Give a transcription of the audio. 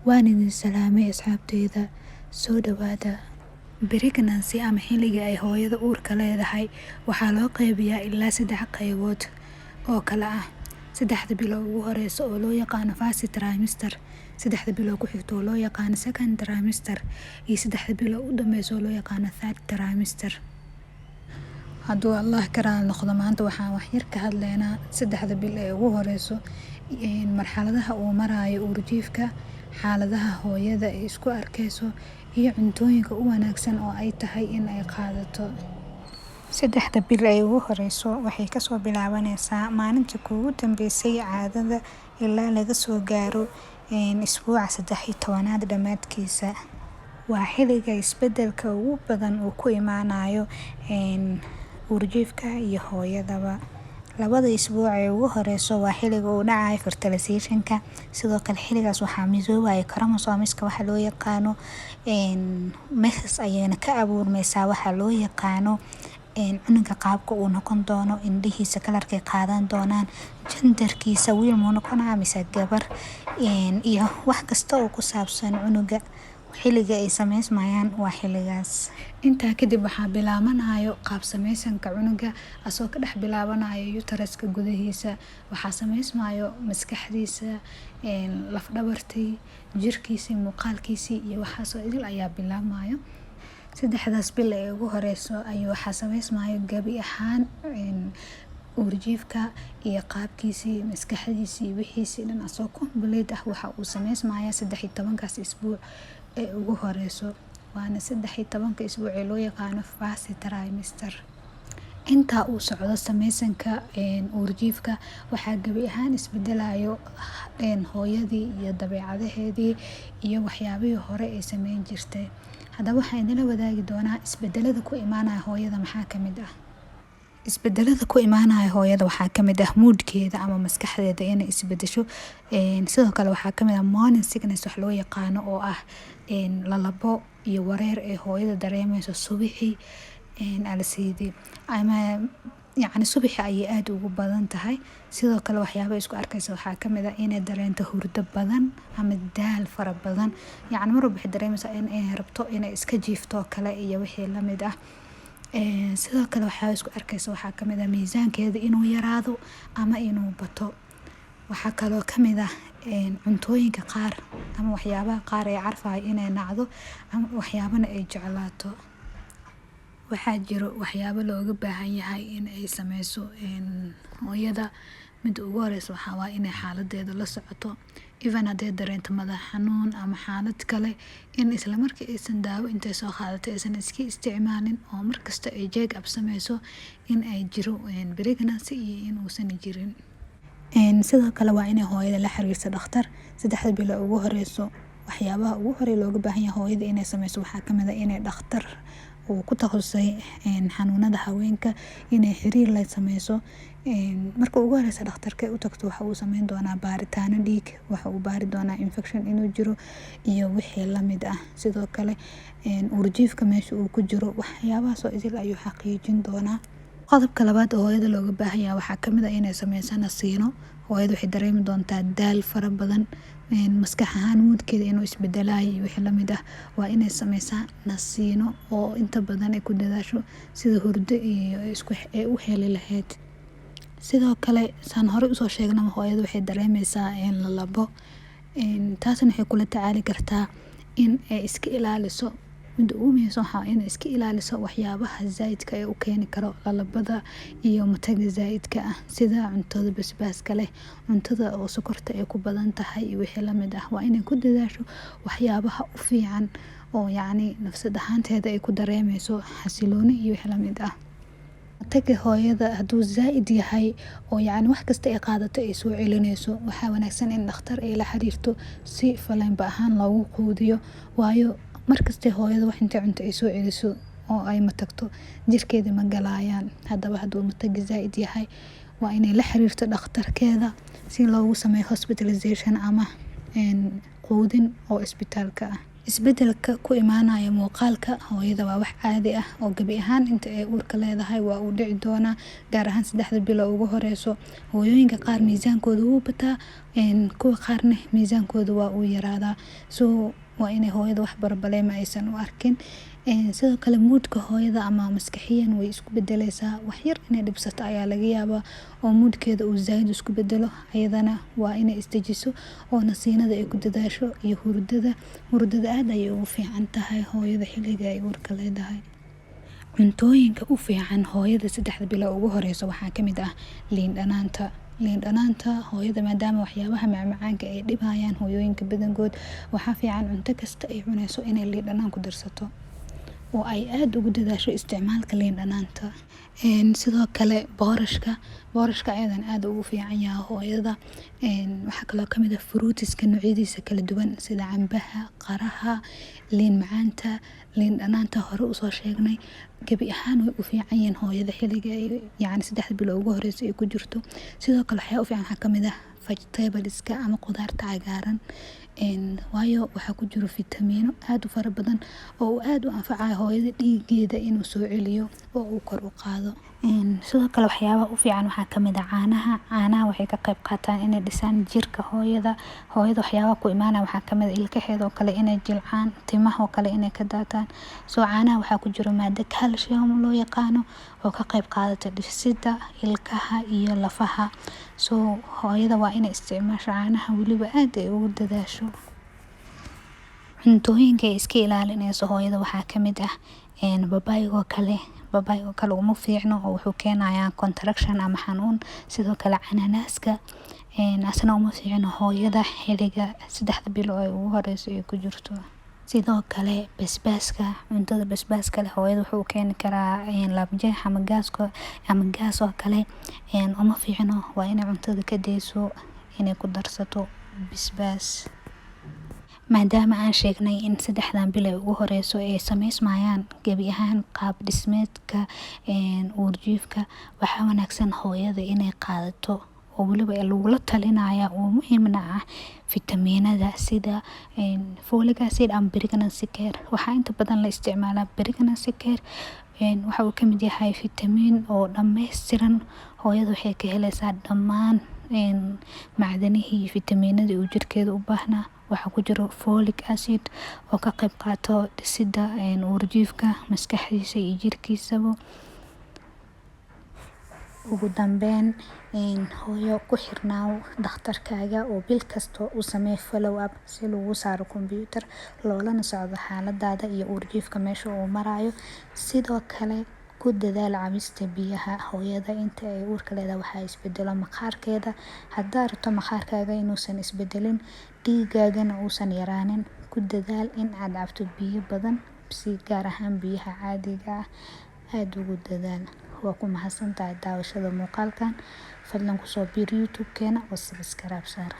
Waan idin salaamay, asxaabteyda, soo dhawaada. Pregnancy ama xilliga ay hooyada uurka leedahay waxaa loo qeybiyaa ilaa saddex qaybood oo kala ah: 3da bilo ugu horeysa oo loo yaqaano first trimester, 3da bilo ku xigta oo loo yaqaano second trimester, iyo 3da bilo u dambeysa oo loo yaqaano third trimester. Hadduu Allah ka raali noqdo, maanta waxaan wax yar ka hadlaynaa 3da bil ee ugu horeyso, marxaladaha uu marayo uurjiifka, xaaladaha hooyada ay isku arkeyso iyo cuntooyinka u wanaagsan oo ay tahay in ay qaadato. 3da bil ee ugu horeyso waxay kasoo bilaabaneysaa maalinta kuugu dambeysay caadada ilaa laga soo gaaro isbuuca 13aad dhammaadkiisa. Waa xilliga isbedelka ugu badan uu ku imaanayo uurjiifka iyo hooyadaba. 2da isbuuc ee ugu horeyso waa xilliga uu dhacayo fertilization-ka. Sidoo kale xilligaas waxaa midoobaya chromosomes-ka waxa loo yaqaano, meeshas ayayna ka abuurmeysaa waxa loo yaqaano cunuga qaabka uu noqon doono, indhihiisa kalarkay qaadan doonaan, gender-kiisa, wiil muu noqonaa mise gabar, iyo wax kasta oo ku saabsan cunuga. Xilliga ay sameysmayaan waa xilligaas. Intaa kadib waxaa bilaabanayo qaab sameysanka cunuga, asoo ka dhex bilaabanayo uterus-ka gudihiisa. Waxaa sameysmayo maskaxdiisa, laf dhabartii, jirkiisii, muuqaalkiisii iyo waxaasoo idil ayaa bilaabmayo. 3daas bil ee ugu horeyso ayuu waxaa sameysmayo gabi ahaan uurjiifka iyo qaabkiisii, maskaxdiisii, wixiisii dhan asoo complete ah waxa uu sameysmaya 13kaas isbuuc ee ugu horeyso, waana 13ka isbuuc ee loo yaqaano first trimester. Intaa uu socdo sameysanka uurjiifka, waxaa gebi ahaan isbedelayo hooyadii iyo dabeecadaheedii iyo waxyaabihii hore ay sameyn jirtay. Haddaba waxaan idinla wadaagi doonaa isbedelada ku imaanaya hooyada. Maxaa kamid ah isbedelada ku imaanaya hooyada? Waxaa kamid ah mood-keeda ama maskaxdeeda inay isbedesho. Sidoo kale waxaa kamid ah morning sickness wax loo yaqaano, oo ah lalabo iyo wareer ee hooyada dareemeyso subaxii alsiidi ama yacni subaxii ayay aada ugu badan tahay. Sidoo kale waxyaaba isku arkeysa waxaa kamid ah inay dareento hurdo badan ama daal fara badan, yacni mar walba waxay dareemeysaa in ay rabto inay iska jiifto kale iyo wixii lamid ah. Sidoo kale waxyaaba isku arkeysa waxaa kamid ah miisaankeeda inuu yaraado ama inuu bato. Waxaa kaloo kamid ah cuntooyinka qaar ama waxyaabaha qaar ee carfayo inay nacdo ama waxyaabana ay jeclaato. Waxaa jiro waxyaabo looga baahan yahay in ay sameyso hooyada. Mida ugu horeyso waxaa waaye inay xaaladeeda la socoto. Even hadday dareento madax xanuun ama xaalad kale, in isla markii aysan daawo intay soo qaadato aysan iska isticmaalin, oo markasta ay check up sameyso in ay jiro pregnancy iyo in uusan jirin. Sidoo kale waa inay hooyada la xiriirto dhakhtar. 3da bilo ugu horeyso waxyaabaha ugu horey looga baahan yahay hooyada inay sameyso waxaa kamid ah inay dhakhtar uu ku takhasusay xanuunada haweenka inay xiriir la sameyso. Marka ugu horeysa dhakhtarka u tagto, waxa uu sameyn doonaa baaritaano dhiig, waxa uu baari doonaa infection inuu jiro iyo wixii lamid ah. Sidoo kale uurjiifka meesha uu ku jiro, waxyaabahaas oo idil ayuu xaqiijin doonaa. Qodobka labaad oo hooyada looga baahan yahay waxaa kamid ah inay sameyso nasiino. Hooyada waxay dareemi doontaa daal fara badan, maskax ahaan mood-keeda inuu isbedelayo iyo wixii lamid ah. Waa inay sameysaa nasiino oo inta badan ay ku dadaasho sida hurdo iyo isku ay u heli lahayd. Sidoo kale, saan hore usoo sheegnay, hooyada waxay dareemeysaa lalabo. Taasna waxay kula tacaali kartaa in ay iska ilaaliso. Mida ugu muhiimsan waxaa inay iska ilaaliso waxyaabaha zaaidka ee u keeni karo lalabada iyo mataga zaaidka ah, sida cuntada basbaaska leh, cuntada oo sokorta ay ku badan tahay iyo wixii lamid ah. Waa inay ku dadaasho waxyaabaha u fiican oo yacni nafsad ahaanteeda ay ku dareemeyso xasilooni iyo wixii lamid ah. Mataga hooyada hadduu zaaid yahay oo yacni wax kasta ay qaadato ay soo celineyso, waxaa wanaagsan in dhakhtar ay la xiriirto si faleembo ahaan loogu quudiyo, waayo markasta hooyada wax intay cunto ay soo celiso oo ay matagto, jirkeeda ma galayaan. Haddaba hadduu mataga zaaid yahay, waa inay la xiriirto dhakhtarkeeda si loogu sameeyo hospitalization ama quudin oo isbitaalka ah. Isbedelka ku imaanaya muuqaalka hooyada waa wax caadi ah oo gebi ahaan inta ay uurka leedahay waa uu dhici doonaa, gaar ahaan 3da bilo ugu horeyso. Hooyooyinka qaar miisaankooda wuu bataa. Kuwa qaarna miisaankooda waa uu yaraadaa. So waa inay hooyada wax problem aysan u arkin. Sidoo kale moodka hooyada ama maskaxiyan way isku bedeleysaa. Wax yar inay dhibsato ayaa laga yaabaa oo moodkeeda uu zaaid isku bedelo. Ayadana waa inay isdejiso oo nasiinada ay ku dadaasho iyo hurdada. Hurdada aad ayay ugu fiican tahay hooyada xilliga ay uurka leedahay. Cuntooyinka u fiican hooyada 3da bilo ugu horeyso waxaa kamid ah liin dhanaanta. Liin dhanaanta hooyada, maadaama waxyaabaha macmacaanka ay dhibayaan hooyooyinka badankood, waxaa fiican cunto kasta ay cuneyso inay liin dhanaan ku darsato oo ay aad ugu dadaasho isticmaalka liin dhanaanta. Sidoo kale boorashka. Boorashka ayadan aad ugu fiican yahay hooyada. Waxaa kaloo kamid ah fruitiska noocyadiisa kala duwan, sida cambaha, qaraha, liin macaanta, liin dhanaanta hore usoo sheegnay. Gebi ahaan way u fiican yihiin hooyada xilliga ay, yacni, 3da bilo ugu horeyso ay ku jirto. Sidoo kale waxyaa u fiican waxaa kamid ah vegetables-ka ama qudaarta cagaaran, waayo waxaa ku jiro fitamiino aad u fara badan oo uu aad u anfacayo hooyada, dhiigeeda inuu soo celiyo oo uu kor u qaado. Sidoo kale waxyaabaha u fiican waxaa kamid ah caanaha. Caanaha waxay ka qayb qaataan inay dhisaan jirka hooyada. Hooyada waxyaabaha ku imaanaya waxaa kamid ah ilkaheeda oo kale inay jilcaan, timaha oo kale inay ka daataan. So caanaha waxaa ku jiro maado calcium loo yaqaano oo ka qayb qaadata dhisida ilkaha iyo lafaha. So hooyada waa inay isticmaasho caanaha, weliba aad ay ugu dadaasho. Cuntooyinka ay iska ilaalinayso hooyada waxaa kamid ah babayga oo kale. Babayga oo kale uma fiicno oo wuxuu keenayaa contraction ama xanuun. Sidoo kale cananaaska asna uma fiicno hooyada xiliga 3da bilo ee ugu horeyso ay ku jirto. Sidoo kale basbaaska, cuntada basbaaska leh hooyada wuxuu u keeni karaa laabjeex ama gaaska ama gaas oo kale. Uma fiicno, waa inay cuntada ka dayso inay ku darsato basbaas. Maadaama aan sheegnay in 3dan bil ee ugu horeyso ay sameysmayaan gebi ahaan qaab dhismeedka uurjiifka, waxaa wanaagsan hooyada inay qaadato, oo weliba lagula talinaya oo muhiimna ah, fitamiinada sida folic acid ama pregnancy care. Waxaa inta badan la isticmaalaa pregnancy care. Waxa uu kamid yahay fitamiin oo dhameystiran. Hooyada waxay ka heleysaa dhammaan macdanihii iyo fitamiinadii uu jirkeeda u baahnaa. Waxaa ku jiro folic acid oo ka qayb qaato dhisida uurjiifka, maskaxdiisa iyo jirkiisaba. Ugu dambeyn, hooyo, ku xirnaaw dhakhtarkaaga oo bil kasta u samee follow up si lagu saaro computer loolana socdo xaaladaada iyo uurjiifka meesha uu marayo. Sidoo kale ku dadaal cabista biyaha. Hooyada inta ay uurka leedahay waxaa isbedelo maqaarkeeda. Haddaa rabto maqaarkaaga inuusan isbedelin, dhiigaagana uusan yaraanin, ku dadaal in aad cabto biyo badan, si gaar ahaan biyaha caadiga ah aada ugu dadaal. Waa ku mahadsantahay daawashada muuqaalkan. Fadlan kusoo biir YouTube-keena oo subscribe saar.